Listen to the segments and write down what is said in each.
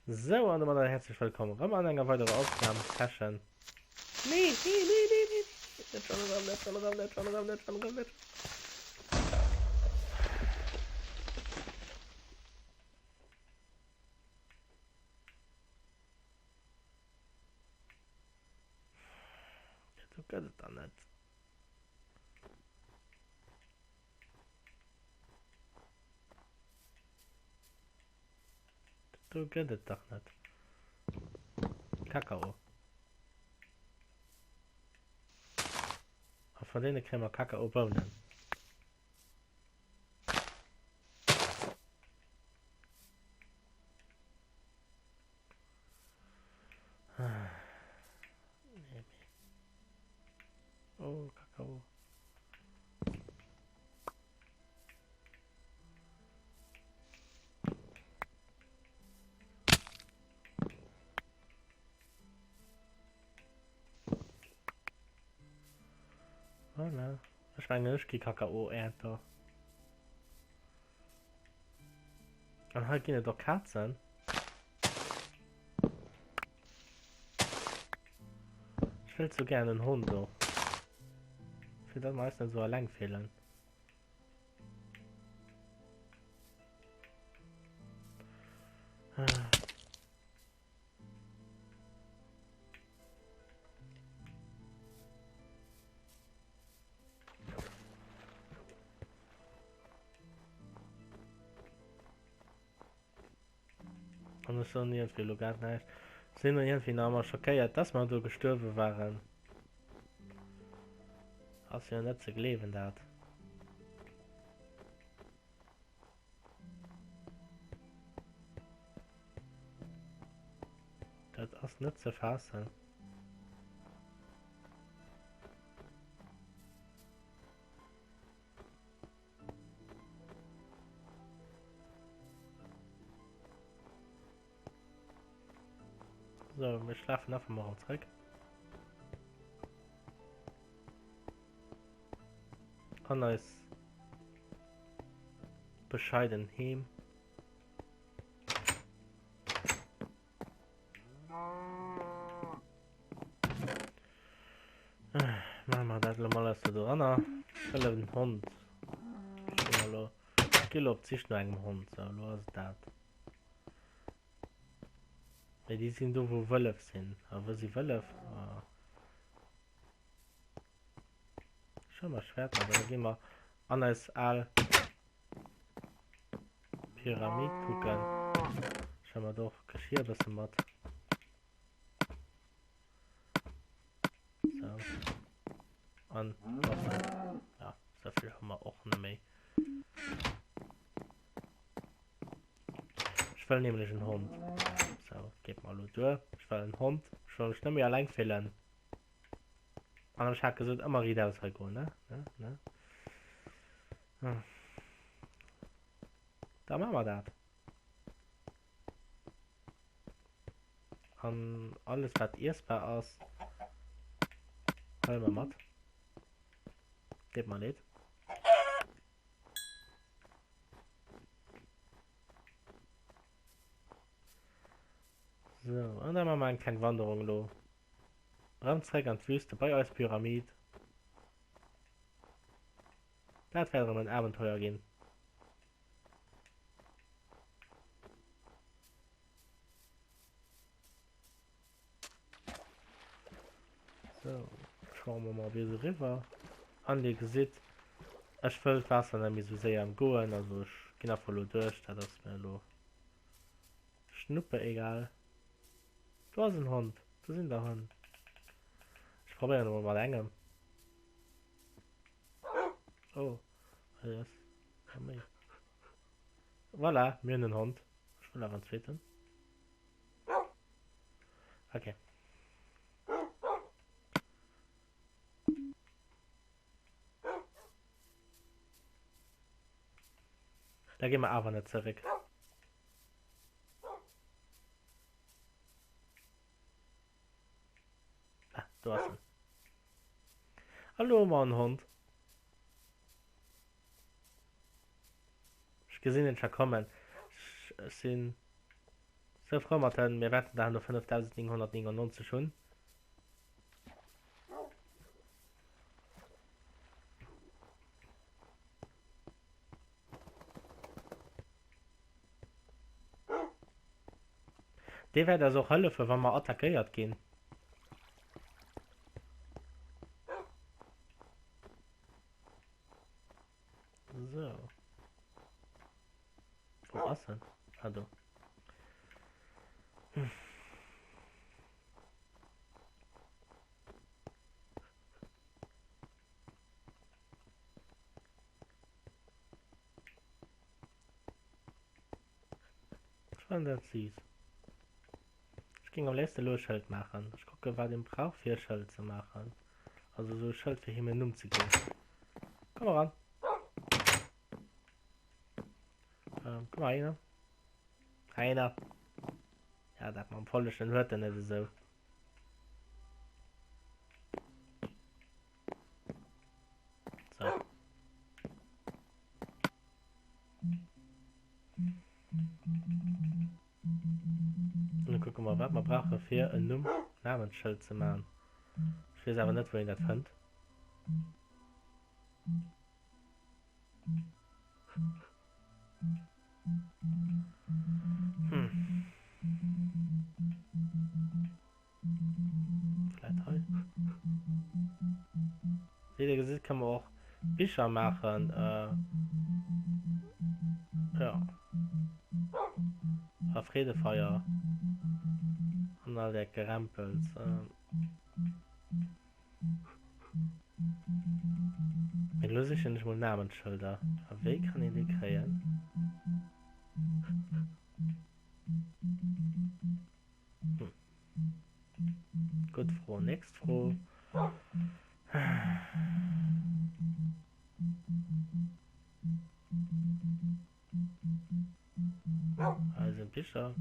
Sou, an domadder häerzlech wëllkomm erëm an enger weiderer Opnam-Session. Nee, nee, nee, nee, nee, net schonn erëm, net schonn erëm, net schonn erëm, net schonn erëm, net schonn. Dat do gëtt et dann net. Dat do gëtt et dach net. Kakao. A vun deene kréie mer Kakaobounen. Oh, Kakao. Voilà. Ech mengen ech gi Kakaoernter. An hei ginn et och Kazen. Ech wëllt sou gären en Hond och. Fir datt mer eis net sou alleng fillen. An ech soen iergendwéi elo grad näischt. Sinn elo iergendwéi nach ëmmer schockéiert, dass mer do gestuerwe waren. Ass jo net ze gleewen dat. Dat ass net ze faassen. So, mir schlafen einfach mal zurück. An eis bescheiden Heem. Maache mer dat elo mol aus der doranner. Ech wëll en Hond. Ech ginn elo, ech gi elo op d'Sich no engem Hond. Sou, elo ass et dat. Mee déi sinn do wou Wëllef sinn. A wou si Wëllef? Ech huele mer Schwäert mat an da gi mer an eis al Pyramid kucken. Ech huele mer do och Geschir e bësse mat. Sou. An Waffen. Ja, sou vill hu mer och net méi. Ech wëll nämlech en Hond. Sou, geet mer elo duer. Ech wëll en Hond. Ech wëll mech net méi alleng fillen. An ech hat gesot, ëmmer riit aus hei goen, ne? Ne? Ne? Da maache mer dat. An alles wat iessbar ass, huele mer mat. Deet mer leed. So, an da maache mer eng kleng Wanderung elo. Erëm zréck an d'Wüste bei eis Pyramid. Dat wäert erëm en Abenteuer ginn. So, schauen wir mal bis eriwwer. An dir gesitt, ech wëll d'Waasser net méi sou séier emgoen, also ech ginn einfach elo duerch, dat ass mir elo schnuppe egal. Do ass en Hond, do sinn der Hënn. Ech probéieren emol mat engem. Oh, hei ass nach méi. Voilà, mir hunn en Hond. Ech wëll awer en zweeten. Okay. Da gi mer awer net zeréck. Ah, do ass en. Hallo hu mer en Hond. Ech gesinn en scho kommen. Ech sinn. Sou frou mat Hënn, mir wäerten der herno 5999 hunn. Dee wäert eis och hëllefen, wa mer attackéiert ginn. So. Wo ass en? Ah, do. Hm. Ech fannen dat süß. Ech géing am léifsten elo e Schëld maachen. Ech kucken wat een brauch fir e Schëld ze maachen. Also esou e Schëld fir him en Numm ze ginn. Komm eran. Ähm, komm heihinner. Heihinner. Ja, dat mam Follegen huet en net esou. So. Und dann gucken wir, wat mer brauche fir en Numm, Namensschëld ze man. Ech weess awer net, wou een dat fënnt. Hm. Vläit hei. Wéi der gesitt, kënne mer och Bicher maachen. Jo. A Freedefeier an all dat Gerempels. Mee elo sichen ech mol Namensschëlder. A wéi kann een déi kréien? Hm. Gutt Fro. Nächst Fro. Hei sinn d'Bicher.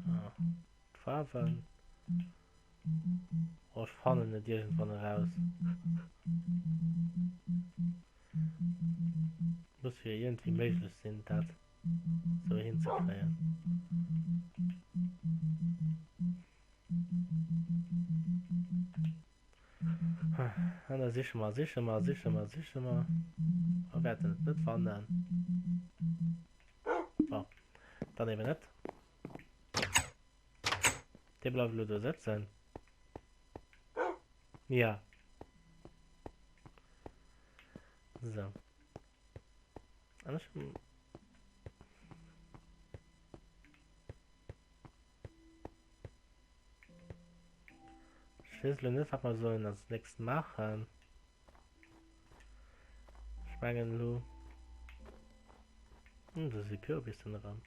Ah, d'Faarwen. Oh, ech fannen et iergendwann eraus. Muss jo iergendwéi méiglech sinn, dat sou hinzekréien. An da siche mer, siche mer, siche mer, siche mer. A wäerten et net fannen. Bon, dann eben net. Dee bleift elo do sëtzen. Ja. So. An ech Ech weess elo net, wat mer sollen als nächst maachen. Ech mengen elo. Hm, do si Kürbissen erëm.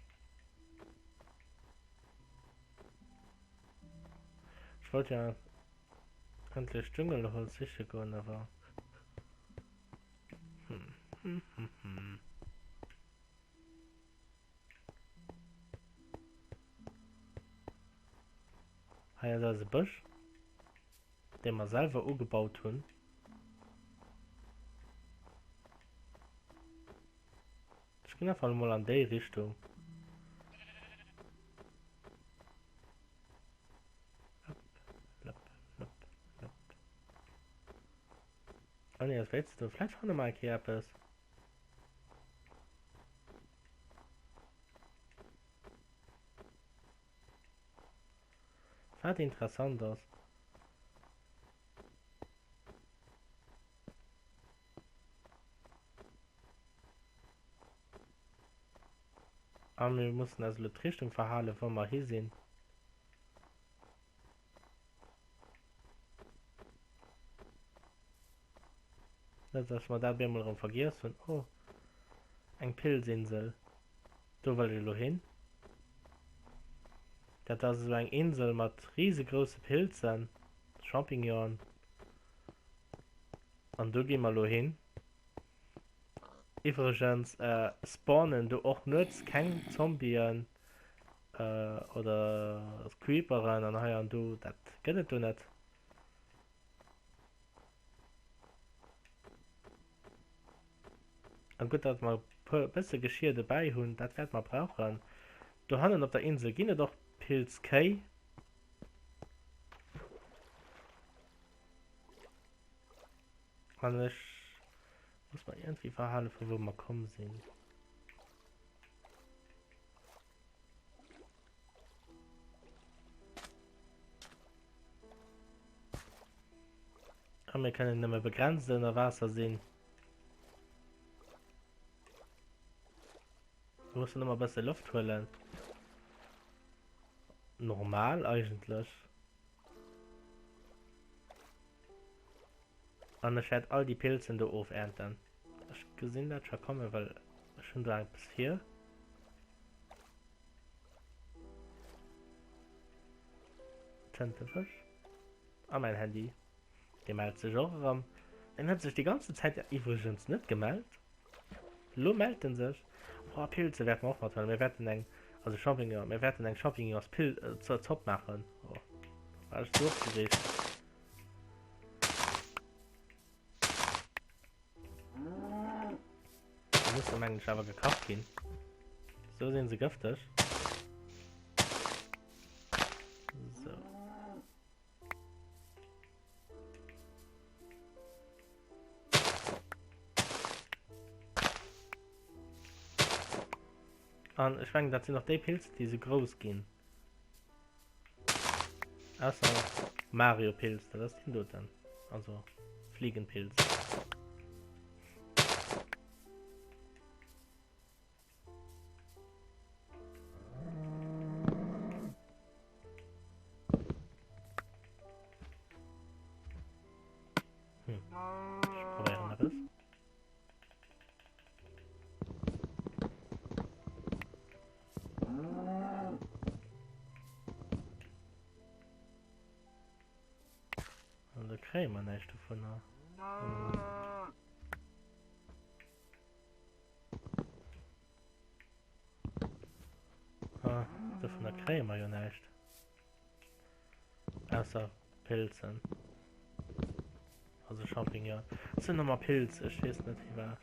Ech wollt ja endlech Dschungelholz siche goen, awer. Hm, hm, hm, hm. Hei ass eise Bësch, dee mer selwer ugebaut hunn. Ech ginn einfach mol an déi Richtung. Oh nee, das wéi ze do. Vläicht fanne mer eng Kéier eppes. Wat interessant ass. A mir mussen eis elo d'Richtung verhalen, wou mer hi sinn. Net, dass mer dat bemol erëm vergiess hunn. Oh, eng Pilzinsel. Do wëll ech elo hin. Dat ass esou eng Insel mat risegrousse Pilzen, Champignonen. An do gi mer elo hin. Iwwregens spawnen do och nuets keng Zombien oder Creeperen an hei an do. Dat gëtt et do net. An gutt, datt mer e puer bësse Geschir dobäi hunn, dat wäerte mer brauchen. Dohannen op der Insel ginn et och Pilzkéi. An ech muss mer iergendwéi verhale vu wou mer komm sinn. A mir kënnen nëmme begrenzt ënner Waasser sinn. Mir mussen ëmmer e bësse Loft huelen. Normal eigentlech. An ech wäert all déi Pilzen do ofernten. Ech gesinn dat scho kommen, well ech hunn do eppes vir. Tëntefësch. A mäin Handy, dee mellt sech och erëm. Deen huet sech déi ganzen Zäit iwwregens net gemellt. Lo mellt en sech. Oh, Pilze wäerte mer och mathuelen. Mir wäerten eng, also Champignon, mir wäerten eng Champignons-Pil-Zopp maachen. Oh, war ech sou opgereegt. Die mussen mengen ech awer gekacht ginn. Sou sinn se gëfteg. So. An ech mengen dat sinn och déi Pilze déi sou grouss ginn. Ausser Mario Pilz, dat ass deen doten. Also Fliegenpilz. Hm. Ech probéieren eppes. An da kréie mer näischt dovunner. Ah, dovunner kréie mer jo näischt. Ausser Pilzen. Also Champignon. Das sind nochmal Pilze, ich weiß nicht, wie war.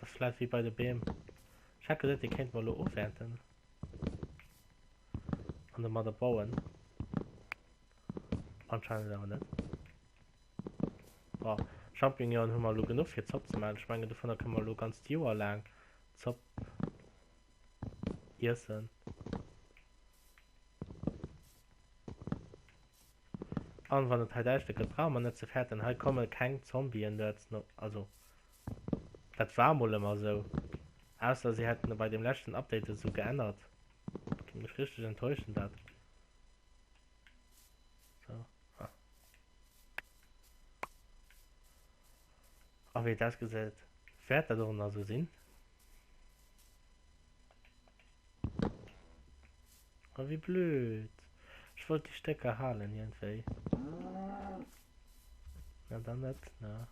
Das ist vielleicht wie bei de Beem. Ich hätte gesagt, die kéint man lo ofernten. An domadder bauen. Anscheinend awer net. Boah, Champignonen hu mer lo genuch fir Zopp ze maachen. Ech mengen, dovunner kënne mer lo ganzt Joer laang Zopp iessen. An wann et hei däischter gëtt, brauche mer net ze fäerten, hei komme keng Zombien nuets no. Also, dat war mol ëmmer esou. Ausser si hätten e bei deem leschten Update esou geännert. Géing mech richteg enttäuschen, dat. So, ah. A wéi et ausgesäit, wäert dat och nach esou sinn. Oh, wéi blöd. Ech wollt déi Stécker halen iergendwéi. Na dann net, ne?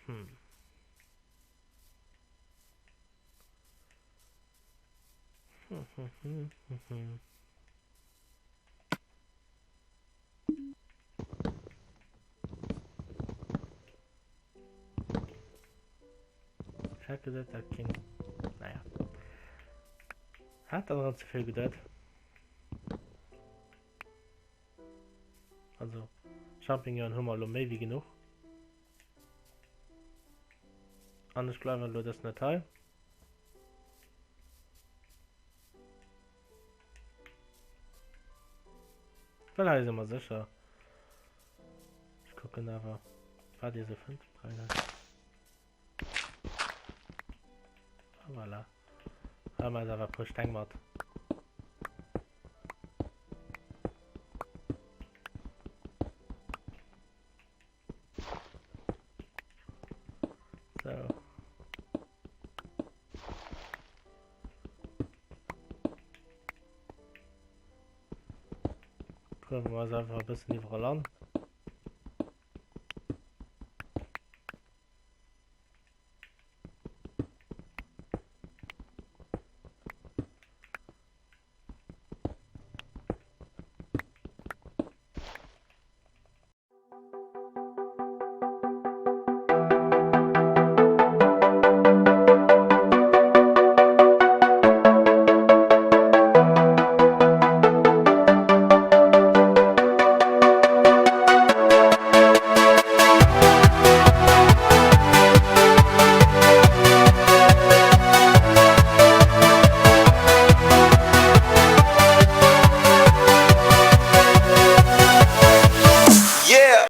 Hm. Hm, hm, hm, hm, hm. Ech hat gesot, dat ging. Naja. Hat dann erëm ze vill gedauert. Also, Champignonen hu mer elo méi wéi genuch. An ech bleiwen elo dës net hei. Well hei si mer sécher. Ech kucken awer, wat Dir sou fënnt. Ah, voilà. Hei hu mer eis awer e puer Steng mat. So. Gruewe mer eis einfach e bëssen iwwerall an.